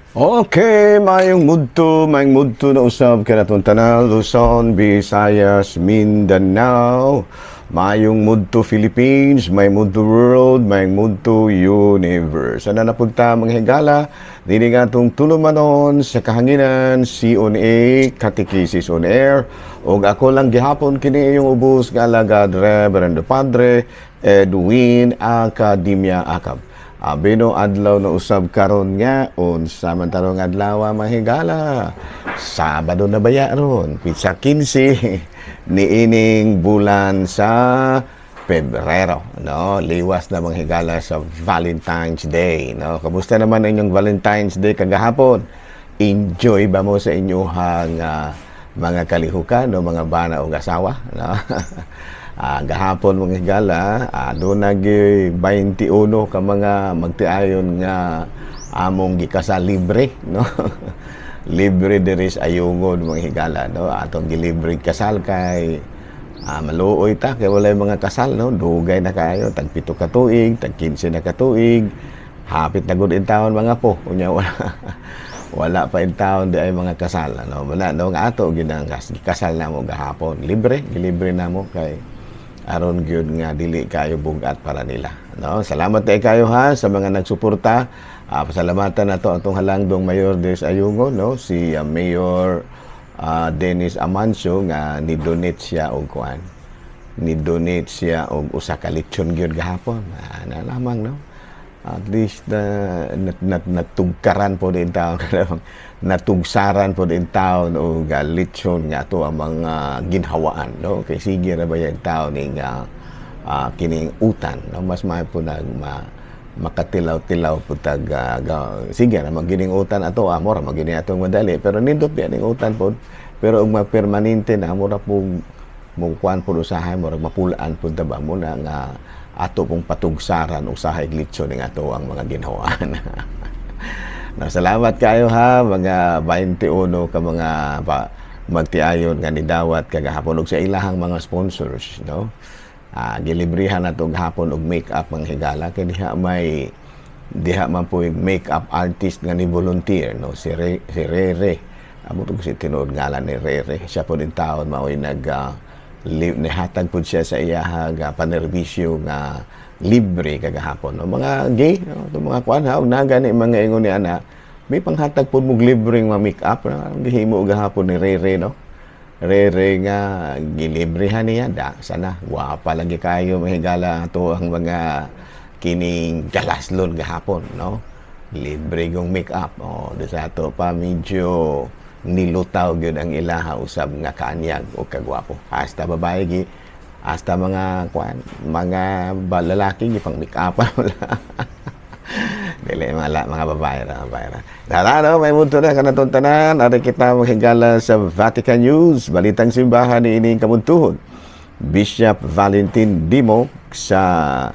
Okay, mayong mudto na usab kanatong tanan, Luzon, Visayas, Mindanao. Mayong mudto Philippines, may mudto world, may mudto universe. Ana na punta, mga higala, dini nga atong tulumanon sa kahanginan, CONA, Catechesis on Air. Og ako lang gihapon kini iyong ubos nga alagad, Reverend Padre Edwin Academia Acab. Abino adlaw na usab karon nga unsa man tarong adlaw, mga higala? Sabado na baya ron, pitsa 15 niining bulan sa Pebrero, no? Liwas na, mga higala, sa Valentine's Day, no? Kamusta naman ang inyong Valentine's Day kagahapon? Enjoy ba mo sa inyong mga kalihukan, no, mga bana o asawa, no? Gahapon, mga higala, doon nag 21 ka mga magtiayon nga among gikasal libre, no? Libre diri sa Ayungod, mga higala, no? Atong gilibre kasal kay maluoy ta kay walay mga kasal, no? Dugay na kayo, tag 7 ka tuig, tag 15 na ka tuig. Hapit na gud in taon, mga po. Unya wala wala pa in taon di ay mga kasal, ano? Wala, no, nga ato ginang kasal na mo gahapon. Libre, gilibre na mo kay aron gyud nga dili kayo bugat para nila, no? Salamat kay kayo ha sa mga nagsuporta. Pasalamatan nato atong halangdong mayor des Ayungon, no, si Mayor Dennis Amancio nga ni-donate siya og kuan. Ni-donate siya og usa ka lechon gyud gahapon. Na lamang, no. At least natugkaran po din taon, natugsaran po din taon og lechon nga ato ang mga ginhawaan, no, kay sige ra ba yan taon ning kining utan, no? Mas maayo po nag makatilaw-tilaw po tag sige ra magining utan ato, amo ra magini atong madali, pero nindot di aning utan pod, pero og mapermanente na amo ra po mong kuan po usahay, murag mapulaan po ta ba mo na nga ato pong patugsaran usahay litson ning ato ang mga ginhawaan. Na salamat kayo ha, mga 21 ka mga magtiayon nga nidawat kagahapon ug sa ilahang mga sponsors, no? Gilibrihan nato gahapon og make-up, mga higala, kay diha may diha man po make-up artist nga ni volunteer, no, si Rere. Amo to si tinuod ngalan ni Rere. Siya po din taon mao'y nag nihatag po siya sa iyaha nga panerbisyo nga libre kagahapon, no? Mga gay, no? Itong mga kuan ha, na gani mga ingon ni ana, may panghatag po mo libreng mga make-up na gihimo gahapon ni Rere, no? Rere nga gilibrehan niya da sana gwapa lagi kayo, mahigala, ato ang mga kining galaslon gahapon, no? Libre gong make-up. Oh, di sa ato pa medyo nilutaw gyud ang ilaha usab nga kaanyag o kagwapo. Hasta babae gi, hasta mga kuan, mga lalaki gi pang make-up wala. Dili mga mga babae ra, babae ra. Dara no, may mundo na kanatong tanan, ari kita maghigala sa Vatican News, balitang simbahan ni ining kabuntuhon. Bishop Valentin Dimoc sa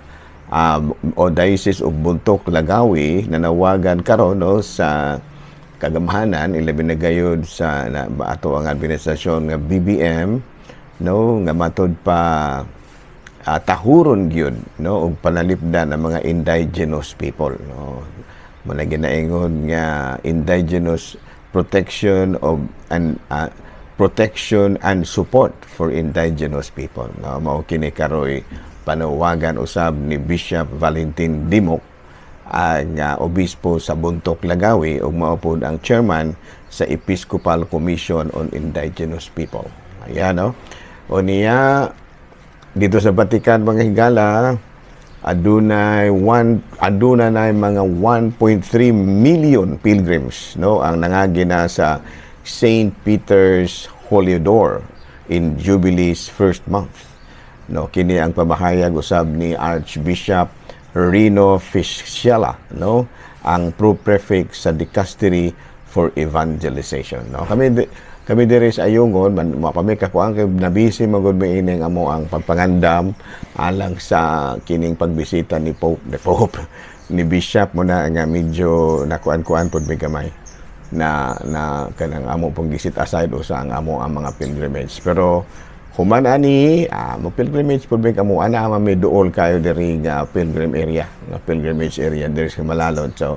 o Diocese of Bontoc Lagawe nanawagan karon, no, sa kagamhanan, ilabi na gayud sa na, ato ang administrasyon nga BBM, no, nga matud pa tahuron gyud, no, og panalipdan ang mga indigenous people, no? Mao na ginaingon nga indigenous protection of and protection and support for indigenous people, no? Mao kini karoy panawagan usab ni Bishop Valentin Dimoc, ang obispo sa Bontoc Lagawe ug mao pod ang chairman sa Episcopal Commission on Indigenous People. Ayan, no. O niya dito sa Vatican, mga higala, aduna nay mga 1.3 million pilgrims, no, ang nangagi na sa St. Peter's Holy Door in Jubilee's first month. No, kini ang pamahayag usab ni Archbishop Rino Fisichella, no, ang pro-prefect sa Dicastery for Evangelization, no? Kami diri sa Ayungon man mo kami kakuan kay nabisi magud mi ining amo ang pagpangandam alang sa kining pagbisita ni Pope ni Bishop mo na nga medyo nakuan-kuan pod mi gamay na na kanang amo pong giset aside usa ang amo ang mga pilgrimage, pero human ani mo pilgrimage pud mi kamo ana may duol kayo diri nga pilgrim area, nga pilgrimage area diri sa Malalon. So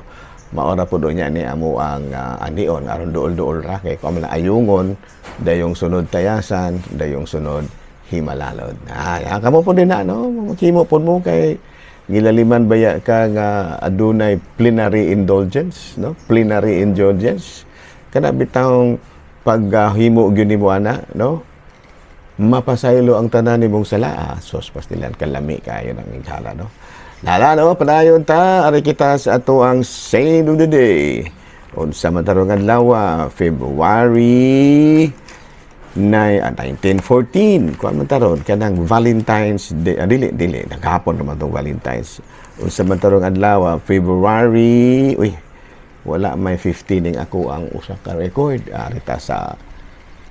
Maora po niya ni amo ang anion aron duol-duol ra kay kung na ayungon, dayong sunod tayasan, dayong sunod himalalod. Ah, ya, kamo po din na, no? Makimo po mo kay gilaliman baya ka nga adunay plenary indulgence, no? Plenary indulgence kana bitawng paghimo gyud nimo ana, no? Mapasaylo ang tanan nimong sala. Ah, sos pastilan, kalami kayo ng ighala, no? Nala, no? Padayon ta, ari kita sa ato ang saint of the day. Unsa man tarong adlaw? February 9, 1914. Kuan man taron kanang Valentine's Day. Ah, dili dili, naghapon naman tong Valentine's. Unsa man tarong adlaw? February, uy, wala may 15 ning ako ang usa ka record.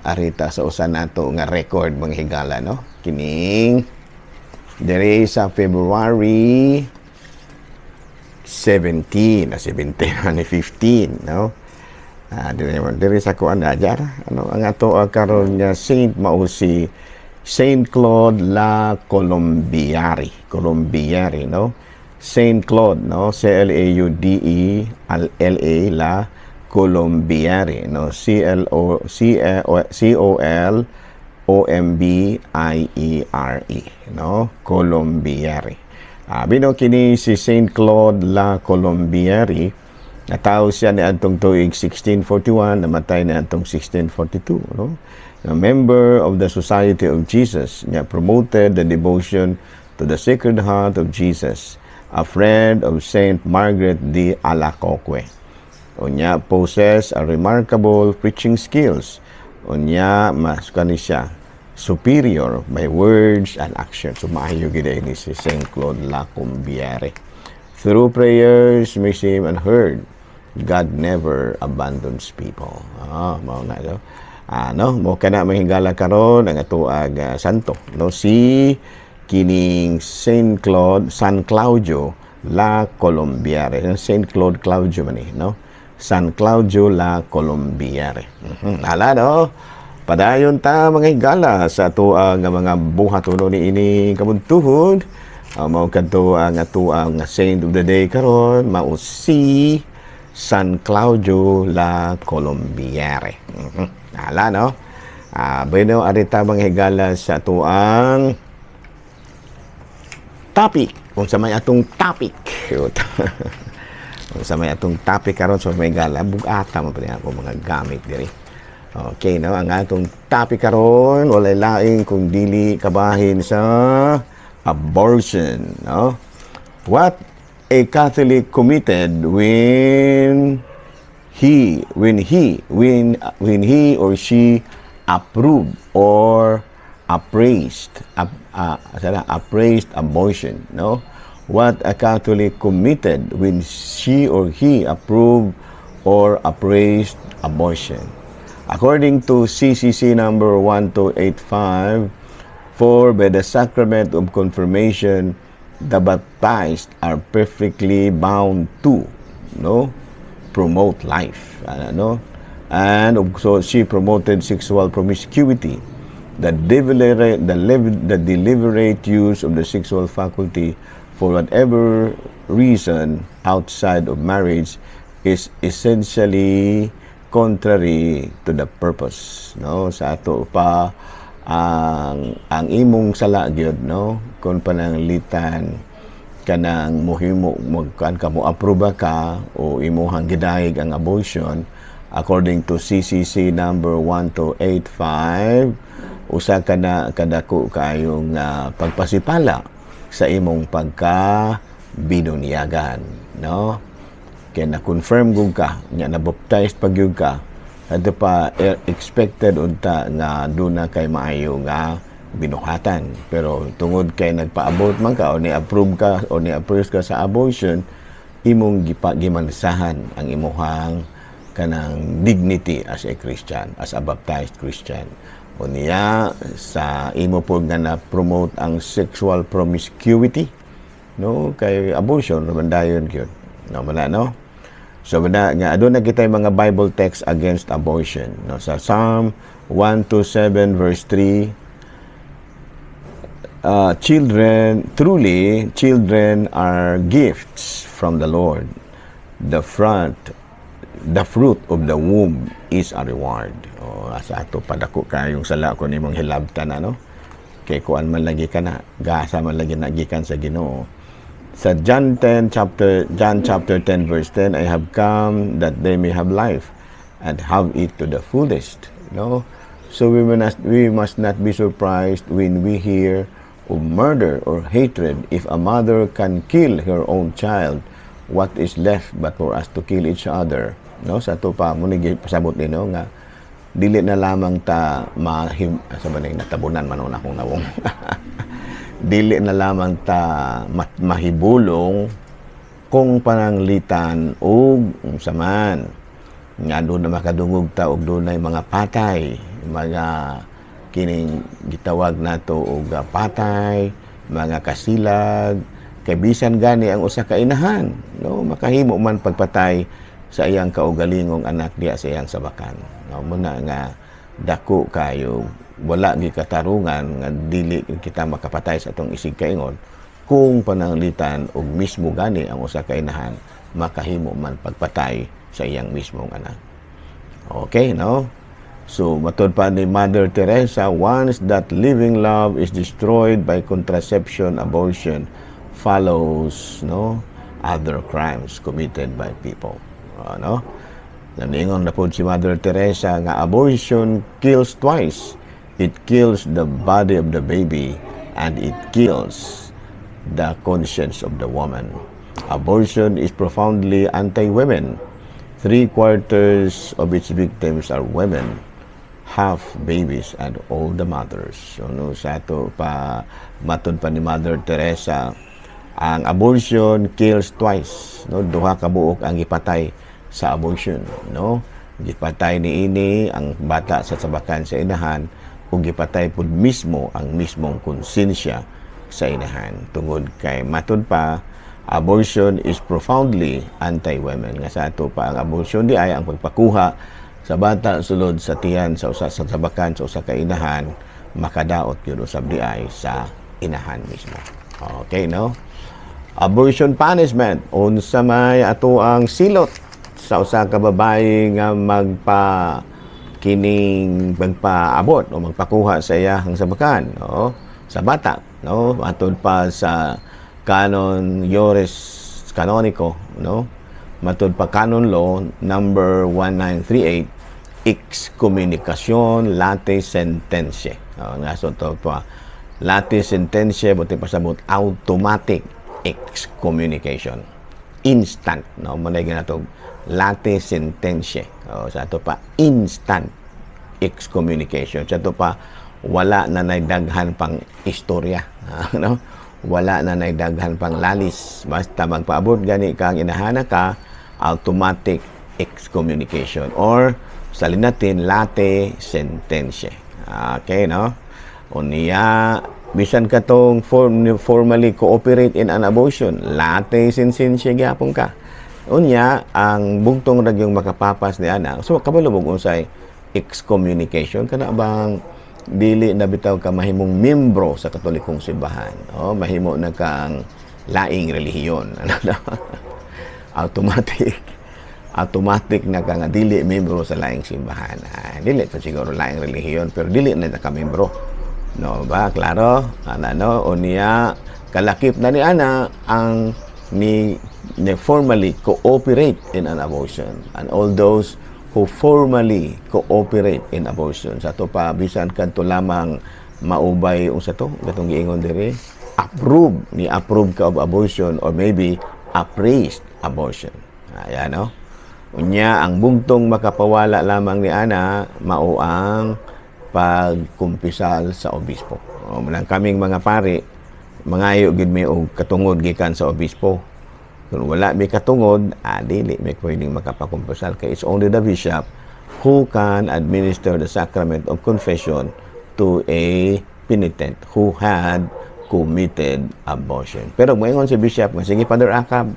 Arita sa usa nato nga record, mga higala, no? Kining diri sa February 17 na 17 ni 15, no? Ah, diri diri sa kuan na jar ano ang ato karon nga saint mao si Saint Claude La Colombiere. Colombiere, no? Saint Claude, no? C L A U D E L A La Colombiere, no? C L O C O C O L O M B I E R E, no? Colombiere. Ah, bino kini si Saint Claude La Colombiere, natawo siya ni adtong tuig 1641, namatay ni adtong 1642, no? A member of the Society of Jesus, niya promoted the devotion to the Sacred Heart of Jesus, a friend of Saint Margaret de Alacoque. Unya possess a remarkable preaching skills. Unya mas kani siya superior by words and actions. So maayo gid ni si Saint Claude Lacombiere. Through prayers may seem unheard, God never abandons people. Ah, mao na, no? Ah, no, mo kana, mga higala, karon ang atoang santo, no? Si kining Saint Claude, San Claudio La Colombiere. Saint Claude Claudio man eh, no? San Claudio La Colombiere. Hala, no? Padayon ta, mga higala, sa atoang nga mga buhatono ni ini kabuntuhon. Mao kadto ang atoang saint of the day karon, mao si San Claudio La Colombiere. Hala, no? Ah, bueno, arita, mga higala, sa atoang topic. Kung sa may atong topic. Kung sa may atong topic karon sa may gala, bugata man pa ako mga gamit diri. Okay, no? Ang atong topic karon walay laing kung dili kabahin sa abortion, no? What a Catholic committed when he or she approved or appraised abortion, no? What a Catholic committed when she or he approved or appraised abortion. According to CCC number 1285, for by the sacrament of confirmation, the baptized are perfectly bound to, no, promote life, ano, and so she promoted sexual promiscuity, the deliberate use of the sexual faculty for whatever reason outside of marriage is essentially contrary to the purpose, no? Sa ato pa ang imong sala gyud, no, kung pananglitan kanang mohimo magkan ka, mo aproba ka o imuhang gidayeg ang abortion according to CCC number 1285, usa ka na kadako kayong pagpasipala sa imong pagka binunyagan, no? Kay na confirm gud ka nya, na baptized pa gyud ka, adto pa expected unta nga duna kay maayo nga binuhatan, pero tungod kay nagpa-abort man ka o ni-approve ka o ni-approve ka sa abortion, imong gimansahan ang imuhang kanang dignity as a Christian, as a baptized Christian. Unya sa imo po nga na promote ang sexual promiscuity, no? Kay abortion raman dayon gyud, no? Mana, no? So mana nga aduna kitay mga Bible text against abortion, no? Sa Psalm 127 verse 3, "Children, truly children are gifts from the Lord." The fruit of the womb is a reward." O, sa ato padako kayong sala kon imong hilabtan, ano, kay kuan man lagi kana, gasa man lagi na gikan sa Ginoo. Sa John chapter 10 verse 10, "I have come that they may have life and have it to the fullest," no? So we must not be surprised when we hear of murder or hatred. If a mother can kill her own child, what is left but for us to kill each other, no? Sa ato pa mo ni pasabot nino nga dili na lamang ta mahim sa ba, natabunan man akong nawong, dili na lamang ta mahibulong kung pananglitan og unsa man nga doon na makadungog ta og dunay mga patay, mga kining gitawag nato og patay, mga kasilag, kay bisan gani ang usa ka inahan, no, makahimo man pagpatay sa iyang kaugalingong anak diya sa iyang sabakan, no? Muna nga dako kayo, wala gi katarungan nga dili kita makapatay sa atong isig kaingon kung pananglitan og mismo gani ang usa ka inahan makahimo man pagpatay sa iyang mismong anak. Okay, no? So, matod pa ni Mother Teresa, once that living love is destroyed by contraception, abortion follows, no, other crimes committed by people. No? Naningon na po si Mother Teresa nga abortion kills twice. It kills the body of the baby and it kills the conscience of the woman. Abortion is profoundly anti-women. Three-quarters of its victims are women, half babies and all the mothers. So, no, sa ato pa, matod pa ni Mother Teresa, ang abortion kills twice. No, duha ka buok ang gipatay sa abortion, no? Gipatay ni ini ang bata sa sabakan sa inahan ug gipatay pud mismo ang mismong konsensya sa inahan. Tungod kay matod pa, abortion is profoundly anti-women. Nga sa ato pa, ang abortion di ay ang pagpakuha sa bata sulod sa tiyan sa usa sa sabakan sa usa ka inahan, makadaot gyud usab di ay sa inahan mismo. Okay, no? Abortion punishment. Unsa may ato ang silot sa usa ka babae nga magpa kining magpaabot o magpakuha sa iyahang sabakan, no, sa bata, no? Matod pa sa Canon Iuris Canonico, no, matud pa Canon Law number 1938, excommunication latae sententiae. Oh, nga so to pa latae sententiae, buot pasabot automatic excommunication, instant, no? Mo na ginatog latae sententiae. Oh, sa ato pa, instant excommunication. Sa ato pa, wala na daghan pang istorya, no? Wala na daghan pang lalis. Basta magpaabot gani kang inahana ka, automatic excommunication or sa Latin, latae sententiae. Okay, no? Unya, bisan katong formally cooperate in an abortion, latae sententiae gyapon ka. Unya, ang bugtong ra gyung makapapas ni ana. So kabalo mo unsay excommunication? Kana bang dili na bitaw ka mahimong membro sa Katolikong simbahan? Oh, mahimo na kang laing relihiyon. Ano, automatic automatic na ka nga dili membro sa laing simbahan. Ah, dili pa siguro laing relihiyon, pero dili na ka membro. No ba? Klaro? Ana, no? Unya, kalakip na ni ana ang ni formally cooperate in an abortion and all those who formally cooperate in abortion. Sa ato pa, bisan kadto lamang maubay, unsa to katong giingon diri, approve, ni approve ka of abortion or maybe appraised abortion. Ayan, no? Unya, ang bugtong makapawala lamang ni ana mao ang pagkumpisal sa obispo. O, manang kaming mga pari, mangayo gid mi og katungod gikan sa obispo. Kung wala mi katungod, dili mi pwedeng makapakumpisal kay it's only the bishop who can administer the sacrament of confession to a penitent who had committed abortion. Pero moingon si bishop nga, "Sige, Father Acab,"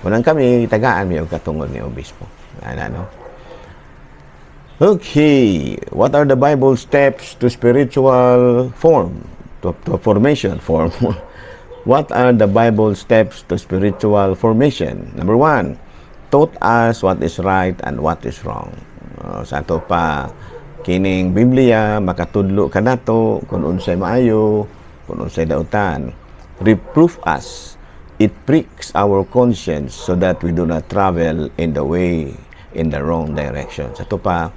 unang kami tagaan mi og katungod ni obispo. Ana, no? Okay, what are the Bible steps to spiritual form, to formation form? What are the Bible steps to spiritual formation? Number one, Taught us what is right and what is wrong. Sa ato pa, kining Biblia makatudlo kanato kung unsay maayo, kung unsay dautan. Reproof us. It pricks our conscience so that we do not travel in the way in the wrong direction. Sa ato pa,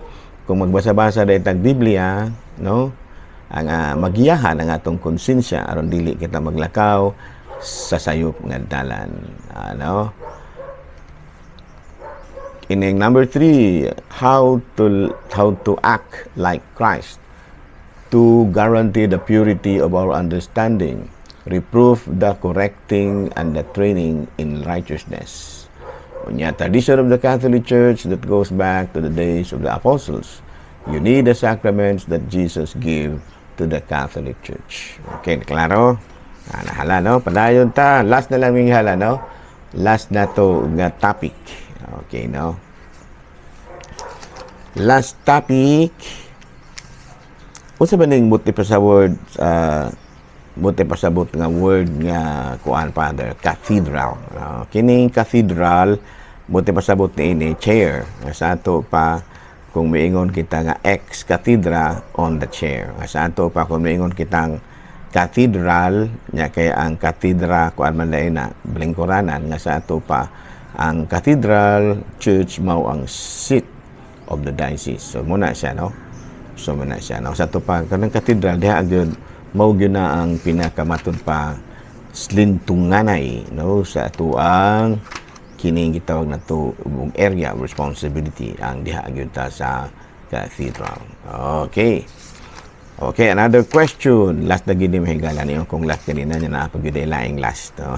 kung magbasa-basa dahil tag Biblia, no, ang magiyahan ang atong konsensya aron dili kita maglakaw sa sayop nga dalan. Ano? Ining number 3, how to act like Christ to guarantee the purity of our understanding, reproof, the correcting and the training in righteousness. Unya, tradition of the Catholic Church that goes back to the days of the apostles. You need the sacraments that Jesus gave to the Catholic Church. Okay, klaro? Ah, nahala, no? Padayon ta. Last na lang yung hala, no? Last na to nga topic. Okay, no? Last topic. Unsa ba ning buti pa sa word, buti pasabot nga word nga kuan, Father, cathedral? Kining cathedral, buti pasabot ni ini chair. Nga sa ato pa, kung miingon kita nga ex cathedra, on the chair. Nga sa ato pa, kung miingon kitang cathedral nya, kay ang katedra kuan man dai na, lingkuranan. Nga sa ato pa, ang cathedral church mao ang seat of the diocese. So muna siya, no? So muna siya, no? Sa ato pa, kanang cathedral diha gyud, mao gyud na ang pinakamatud pa slintunganay, no, sa atuang kining gitawag nato ug area of responsibility, ang diha gyud ta sa cathedral. Okay, another question. Last na gid ni, mahigala niyo kung last kanina niya na pag laing last, no?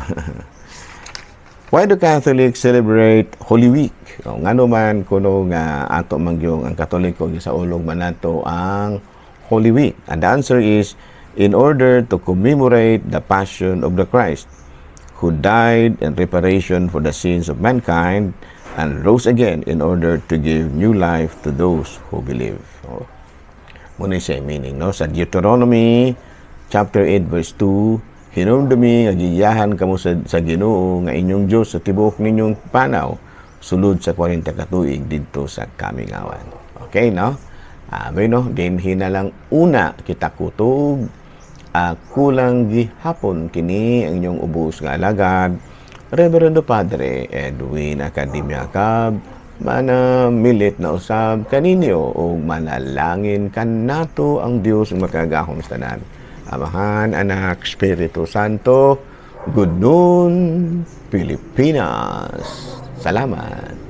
Why do Catholics celebrate Holy Week? O, ngano man kuno nga ato man gyung ang Katoliko sa ulog man nato ang Holy Week? And the answer is in order to commemorate the passion of the Christ, who died in reparation for the sins of mankind and rose again in order to give new life to those who believe. Oh. Muna siya meaning, no? Sa Deuteronomy chapter 8 verse 2, "Hinumdumi nga giyahan kamo sa Ginoo nga inyong Dios sa tibuok ninyong panaw sulod sa 40 ka tuig didto sa kamingawan." Okay, no? Abi, no, dinhi na lang una kita kutog. Kulang gihapon kini ang inyong ubos nga alagad, Reverendo Padre Edwin Academia Cab, mana milit na usab kaninyo ug manalangin kanato ang Dios makagagahom sa tanan. Amahan, Anak, Espiritu Santo. Good noon, Pilipinas. Salamat.